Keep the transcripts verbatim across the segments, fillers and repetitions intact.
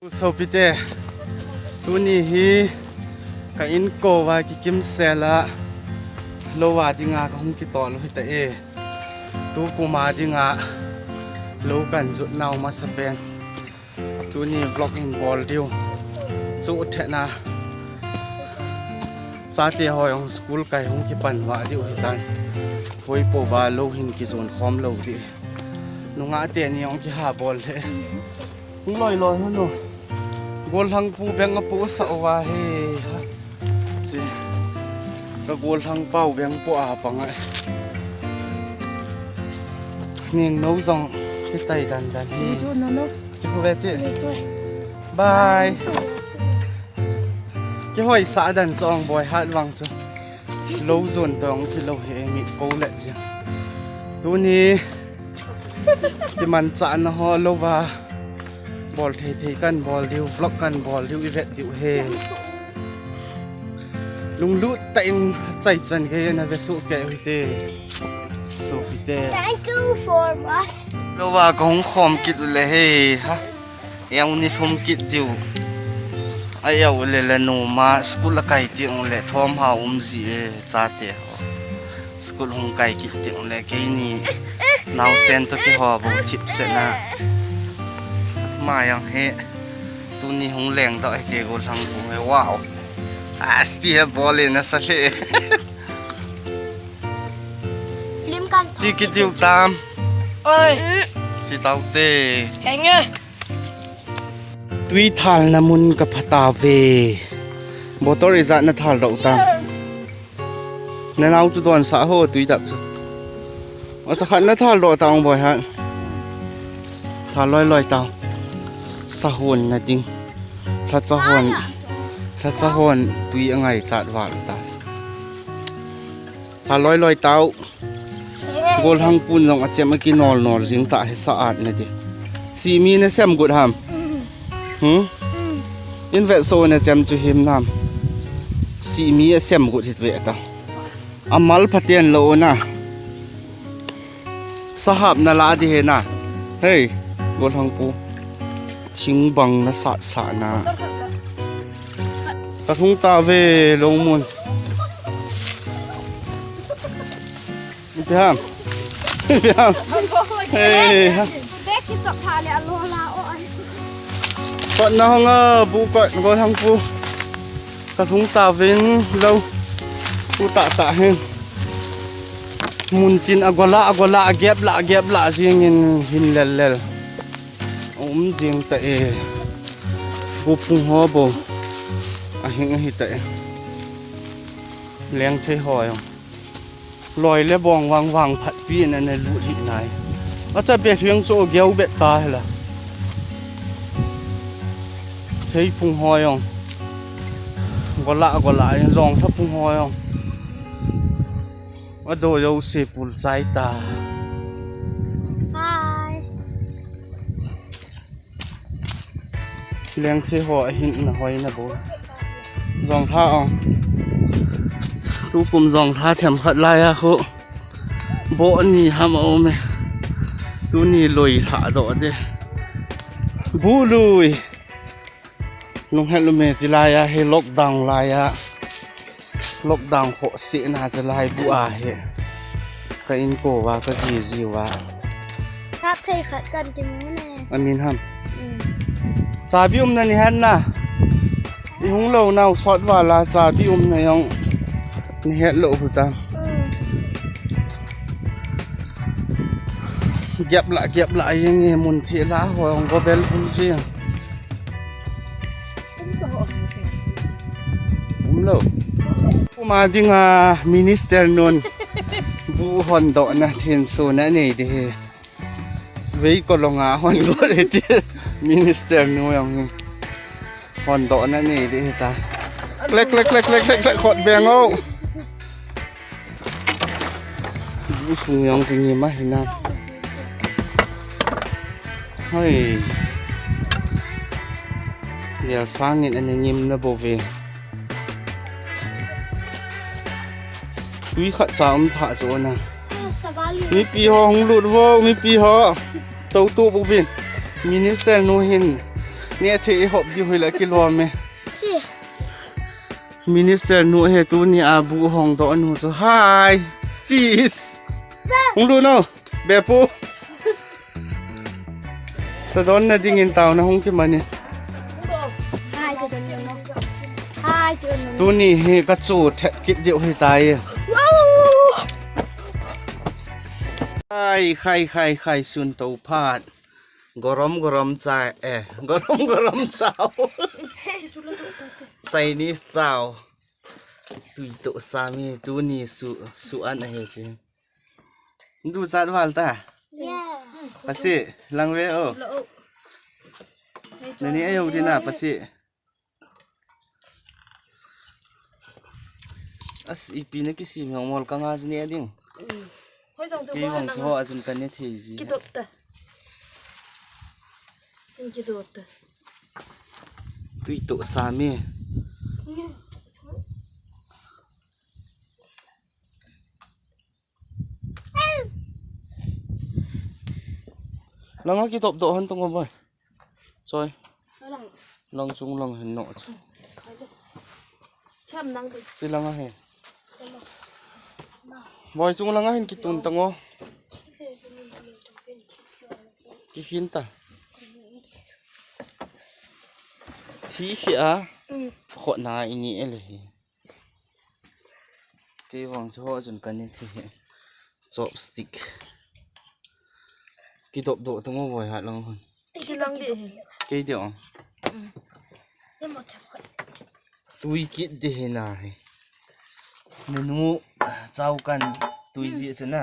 Sopite, tuni hi ka inko a kikimsel a lou a dinga kahung kitol u hita e. Tukum a dinga lou kan jot nau masapen. Tuni vlog hin bol diu. Chu thena. Chate ho jong school kai hung kipan va diu hitan. Hoipo va lou hin kijon khom lou di. Nungah teni jong kiha bol le. Hung loi loi hunu. Gollhang pu beng apohsah uva he. Chi. Ka gollhang pau beng po a pang a. Neng nou jong kitai dan dan hi. Chu no no. Chu ve ti. Bye. Kihoisah dan chong boi hat vang chu. Lou jon tong kilou he mi ko le chi. Tuni. Kimanchahna ho lou va. Bol thei thei kan bol diu, vlog kan bol diu, i vet diu he. Lunglut tah in chai chan gei na ve soh kei u hite. Sopite. Thank you for us. Lou va kahung khom kit u le he ha. Jong ni thum kit diu. Ajeh u le le numa school a kai ti u le thom ha um ji e chate ho. School hung kai kit ti u le keini. Naosen to kiho bou thip chena. Ma jong he. Tuni hung leng doh hite gollhang pu he wow. Asti he bol e nasa le. Film kan chi kit diu tam. Oi. Chi tau te. Henge. Tui thalna mun ka pha tave. Bottle ijat na thal doh tam. Na nau chu don sah ho tui dap chu. Acha khat na thal doh tang boi ha. Thal loi loi tang. Sahon na ding. Lhacha hon. Lhacha hon tui angaichat val ta. Thal loi loi tau. Gollhang pun jong achem akinol nol jing ta hi sa at na di. Simi na sem gut ham. Hmm? In vet so na chem chu him nam. Simi asem gut hit ve ta. Amal phaten lou na. Sahap na la di he na. Hey, gollhang pu. Thing bang na sat sa na. Ka lhung tave lou mun. Ipi ham. Ipi ham. Hey, ha. Bag kichop tha le alo la o ai. Kot na hong a, bu kot, gollhang pu. Ka lhung tavin lou. Pu ta ta hin. Mun tin a gola, a gola, a gep la, a gep la, jing in hin lel lel. Um jing ta e. Bu phung ho bou. Ahing ahi ta e. Leng thei ho jong. Loi le bong vang vang phat pi na ne lut hi nai. Acha be thiang chu geu bet ta hela. Thei phung ho jong. Gola, gola, in jong tha phung ho jong. Ado jouse pul chai ta. Hi. Leng thei ho ahin na hoi na bo. Jong tha ong. Tukum jong tha them khat lai a khu. Bo ni ham a um e. Tuni loi tha doh de. Bu lui. Lunghet lum e, chi lai a hi lockdown lai a. Lockdown khoh seh na chi lai bu a hi. Ka inko va, ka gi ji va. Sap thei khat kan ti mu ne. Amin ham. Mm. Chabi um na ni het na. I hung lou nau sot va la chabi um na jong. Ni het lou hu ta. Mm. Gep la, gep la, jeng e mun thi la, ho jong go bel bul ji. Um lou. Kuma dinga minister nun bu hon doh na thin su na nei de he. Vei ko longa hon go de ti minister nu jong hi. Hon doh na nei de he ta. Klek, klek, klek, klek, klek, klek, khot beng o. Bu sung jong chu ngim ahi na. Hoi. Gel sangin ana ngim na bou ve. Tui khat cha um tha chu na. Mipi ho hung lut vo, mipi ho. Tou tu bu vin. Minister nu hin. Ne the i hop di hui la kilom e. Chi. Minister nu he tuni a bu hong doh nu chu. Hi. Cheese. Hung lu no. Bepu. Sa don na ding in tao na hung ki mani. Hai, te don no. Hai, te don no. Tuni hi ka chu the kit diu hi tai. Wow. Khai, khai, khai, khai, sun to phat. Gorom, gorom cha, eh, gorom, gorom chao. Chinese chao. Tui to sami, tuni su, su an ahi chi. Du chat val ta? Yeah. Pasi, lang ve o. Nani ayo dina, pasi. As ipi na kisim hong mol ka nga jini ading. Hoi jong chu kei hong chu ho ajun ka ne thei ji. Kidop ta. Kidop ta. Tui to sami. Langa kitop doh hon tong o boy. Choi. Lang. Lang chung lang hen no. Cham nang. Chi langa hen. Boy chung langa hen kitun tang o. Kikhin ta. Thi khi a. Khot na ini ele hi. Kei vang chu ho chun ka ne thei hi. Chopstick. Kidop doh tang o boy ha lang hon. Kilang di hi. Kei di o. Tui kit di hi na hi. Nanu chau kan tui ji chu na.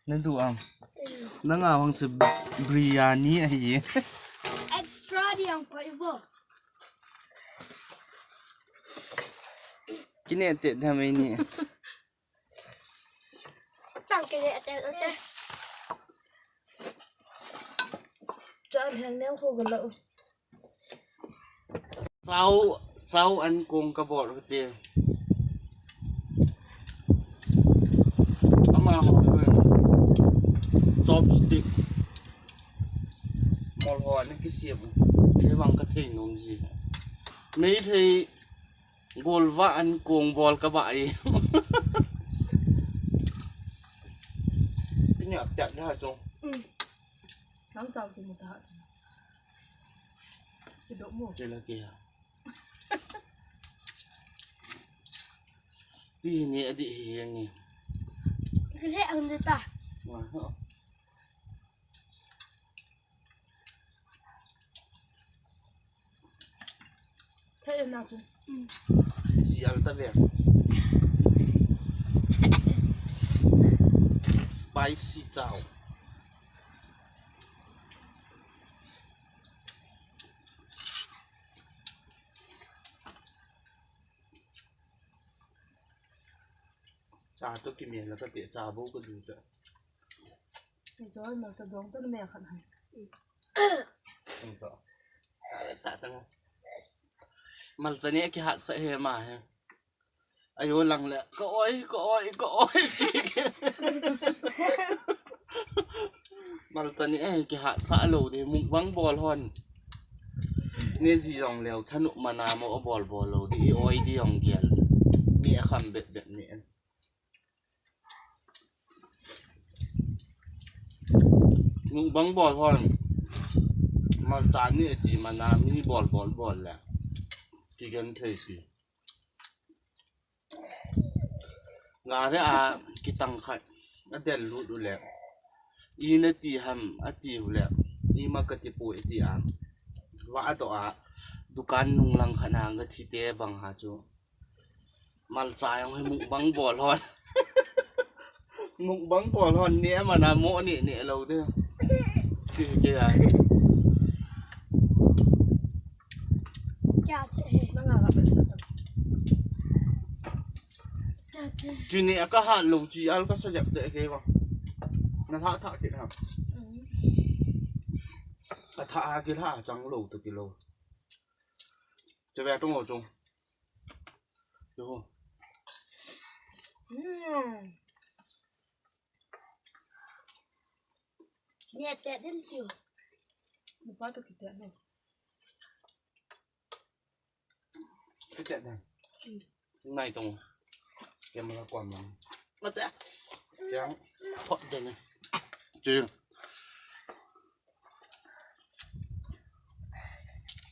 Nadu am. Nanga vang se biryani ahi. Extra di ang pa ibo. Kine te da mai ni. Tang kine te te. Cha lheng neo kho ga lo. Chau, chau an kong ka bol te. Ama ho chopstick. Mol ho ni kisiam. Kei vang ka thei nom ji. Mei thei. Golva an kong bol ka ba e. Inya tat da chung. Nang chau ti mu ta. Ti do mu. Ti la ke ya. Ti ni adi hi yang ni. Ti he ang de ta. Wa ho. Thei na chu. Ji al ta ve. Spicy chow. Cha to kimel la ka te cha bo ko du cha. Ni choi ma cha dong to me khan hai. Ung to. Sa tang. Malcha ni kihat sa he ma he. Ayo lang le. Ka oi, ka oi, ka oi. Malcha ni eh kihat sa lo de mukbang bol hon. Ni ji jong leo thanu mana mo bol bol lo de oi di jong gel. Ni a kham bet bet ni. Mukbang bol hon. Malcha ni ti mana mi bol bol bol le. Kigen thei ti. Nga re a kitang khat a del lut u le. I na ti ham a ti u le. I ma ka ti pu i ti a. Va a to a. Dukan nung lang khat na nga thi te bang ha chu. Malcha jong hi mukbang bol hon. Mukbang bol hon ni mana mo ni ni lo de. Ti ke ya. Kya che? Nanga ka pe sa. Kya che? Kini aka ha lo chi al ka sa jak de ke ba. Na tha tha ki ha. Ka tha ha ki ha chang lo to ki lo. Che ve tong lo chung. Yo. Hmm. Ni ate din tiu. Ni pa to kite no. Nai tong. Camera kuam lang. Mate. Yang. Hot de ne. Jing.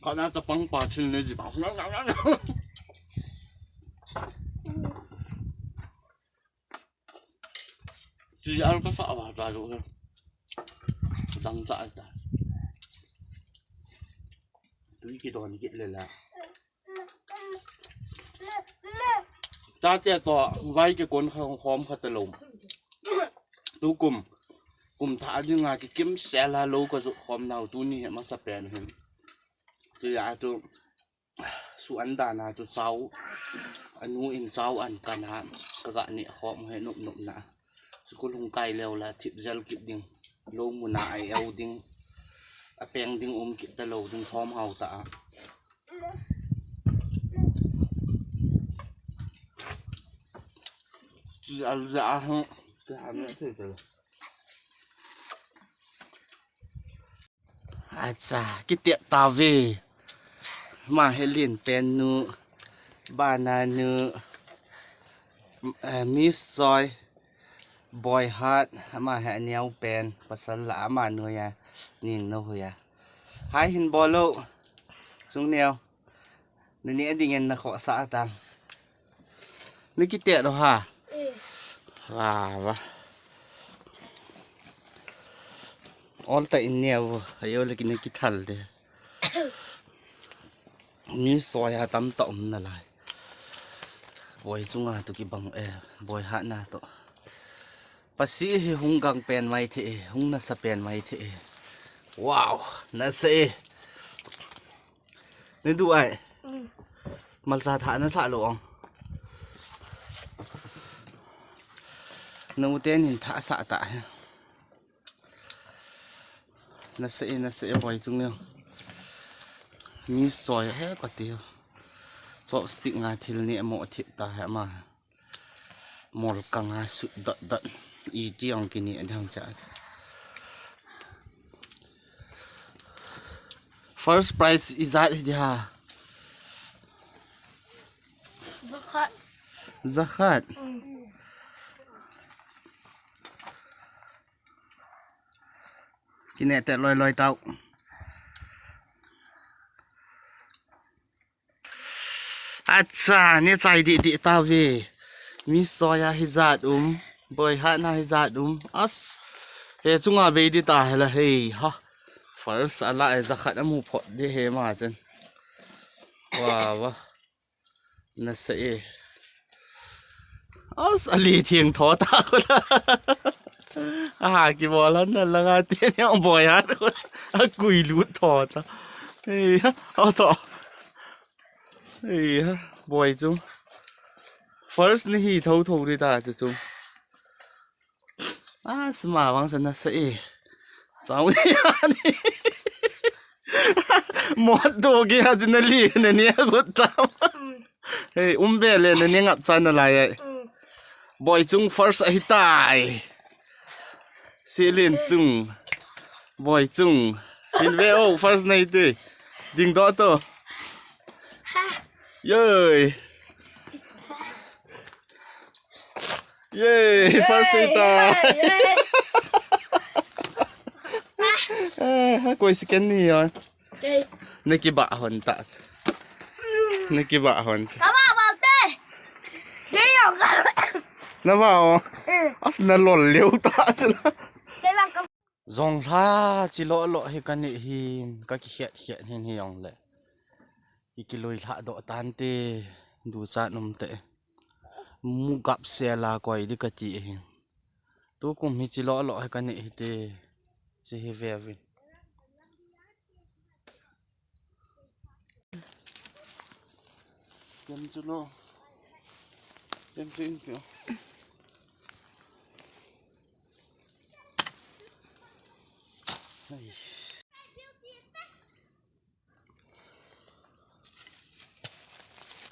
Kana chapang pa thil ne ji pa. Ji al ka sa wa ta lo. Dang ta ta. Tui kidon kit le la. Tate toh vai kikon khom khat alou. Tukum, kum thah dinga kikim sel a lou ka joh khom nau tuni hi masa pen hin. Tia tu su an dan a tu chau, anu in chau an kana ka ga neh khom he nop nop na. School hung kai leu la thip jel kit ding. Lou mun a ai eu ding. A peng ding um kit ta lou ding khom hau ta a. Chi al ja a hung. Ka ha me thei ta. Acha, kitia tave. Ma he lin pen nu, bana nu, eh, Miss Joy, Boy Heart, ama he aneo pen, pasal la ama nu ya, ning no hu ya. Hai hin bolo, chung neo. Nani ading en na khosa ta. Ni kitia do ha. Eh. Wa wa. Ol ta in neo, ayo le ki ni kithal de. Ni soya tam ta um na lai. Boy chunga tu kibang eh, Boy Heart na to. Pasi hi hung gang pen mai the, hung nasa pen mai the. Wow, nasa e. Ni du ai. Mm. Malcha tha nasa lo ong. Nu te nin tha sa ta he. Nasa e, nasa e, Boy chung yo. Ni soya he ka ti. Chopstick nga thil ni mo thip ta he ma. Mol kanga sut dot dot. Iti ong kini adang cha. First prize ijat hi dia. Zakhat. Zakhat. Mm. Kine te loi loi tau. Acha, ni chai di di ta ve. Mi soya hijat um. Boy Heart na hijat um. As. He chunga be di ta he la he ha. First ala e zakhat amu phot di he ma chen. Wa wa. Nasa e. As ali thiang tho ta ko la. Aha, ki bol han na langa te ne Boy Heart ko. A kui lut tho ta. Ei, o to. Ei, Boy chung. First ni hi tho tho ri ta chu chung. As ma vang sa nasa e. Chau ni ani. Mot do ge ha jin ali ne ni a gut ta. Hey, um ve le ne ni ngap cha na lai ai. Boy chung first ahi tai. Silin chung. Boy chung. Hin ve o first nei te. Ding do to. Yay. Yay, first hita. Yay. Ah, koi second ni yo. Okay. Naki ba hon ta. Naki ba hon. Kaba ba te. Dei yo. Na ba o. Eh. As na lol leu ta sila. Kei bang ka Zong hla chi lo lo hi ka ni hin ka ki hiat hiat hin hi ong le. Ki ki lui hla do tan te du cha num te. Mu gap se la koi di ka ti hin. Tu kum hi chi lo lo hi ka ni hi te. Chi hi ve vi. Tem chu lo. Tem chu in pio.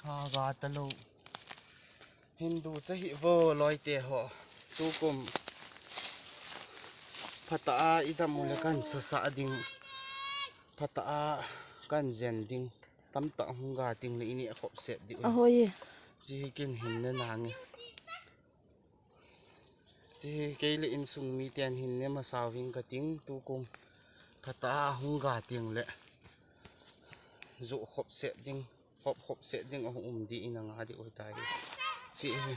Ha, ga ta lo. Hindu cha hi vo loi te ho. Tu kum. Phata a i dam u le kan sa sa ding. Phata a kan jen ding. Tamtah hung ga ting le i neh khop sep ding u. Ahoi. Chi hi ken hin ne nange. Chi hi kei le insung miten hin ne masa uving kating, tukum phatah a hung ga ting le. Joh khop sep ding, hop khop sep ding ahung um ding in anga ding u tai. Chi hi.